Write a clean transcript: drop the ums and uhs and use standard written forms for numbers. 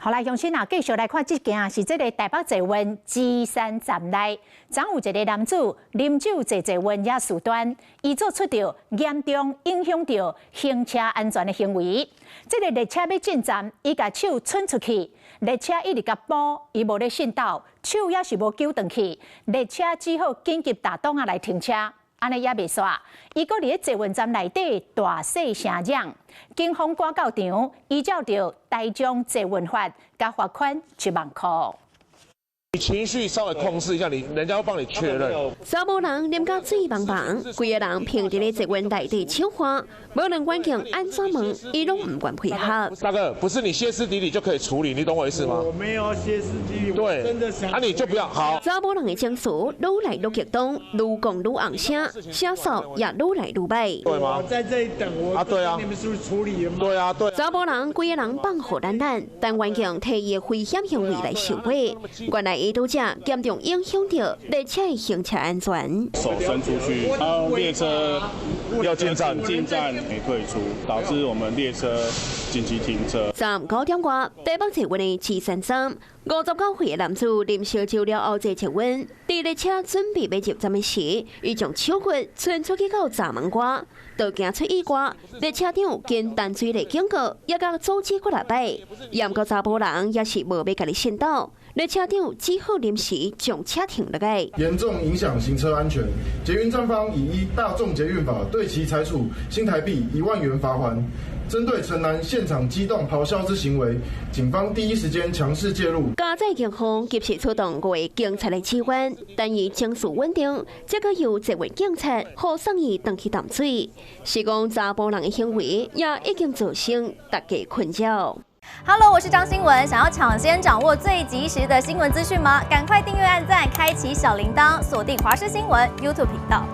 好來，鄉親啊，繼續來看這件是這个台北捷運芝山站內，昨有一个男子啉酒坐捷運也事端，伊做出著嚴重影響著行車安全的行為。這个列車欲進站，伊共手伸出去，列車一直共撥，伊無咧信導，手也是無糾轉去，列車只好緊急打擋仔來停車。按呢也袂煞，伊閣佇咧捷運站內底大細聲嚷，警方趕到場，依照著台中捷運法，共罰款1萬箍。你情緒稍微控制一下，你人家會幫你確認。查某人啉甲醉茫茫，規个人憑佇咧捷運內底笑話，無論環境按怎問，伊攏毋願配合。大哥，不是你歇斯底里就可以處理，你懂我意思嗎？我沒有歇斯底里，對，真的想。啊，你就不要好。查某人的情緒愈來愈激動，愈講愈尪聲，聲數也愈來愈歹。對嗎？我在這裡等我。啊，對啊。你們是不是處理了嗎？對啊，對。查某人規个人放予懶懶，但願強提伊的危險行為來受罰。原來伊拄才嚴重影響著列車的行車安全。手伸出去，然後列車要進站，進站沒退出，導致我們列車緊急停車。昨昏9點外，台北捷運的芝山站，59歲的男子啉燒酒了後坐捷運，佇列車準備欲入站的時，伊將手骨伸出去到閘門外，就驚出意外。列車長經單追來警告，也共阻止幾若擺。毋過查埔人也是無欲共伊信導，列車長只好臨時將車停落來。嚴重影響行車安全，捷運站方已依大眾捷運法對其裁處新台幣1萬元罰鍰。針對陳男現場激動咆哮之行為，警方第一時間強勢介入。嘉載警方及時出動五个警察來支援，等伊情緒穩定，才閣由捷運警察護送伊轉去淡水。是講查埔人的行為也已經造成大家困擾。 Hello，我是張新文。想要搶先掌握最及時的新聞資訊嗎？趕快訂閱、按讚、開啟小鈴鐺，鎖定華視新聞 YouTube 頻道。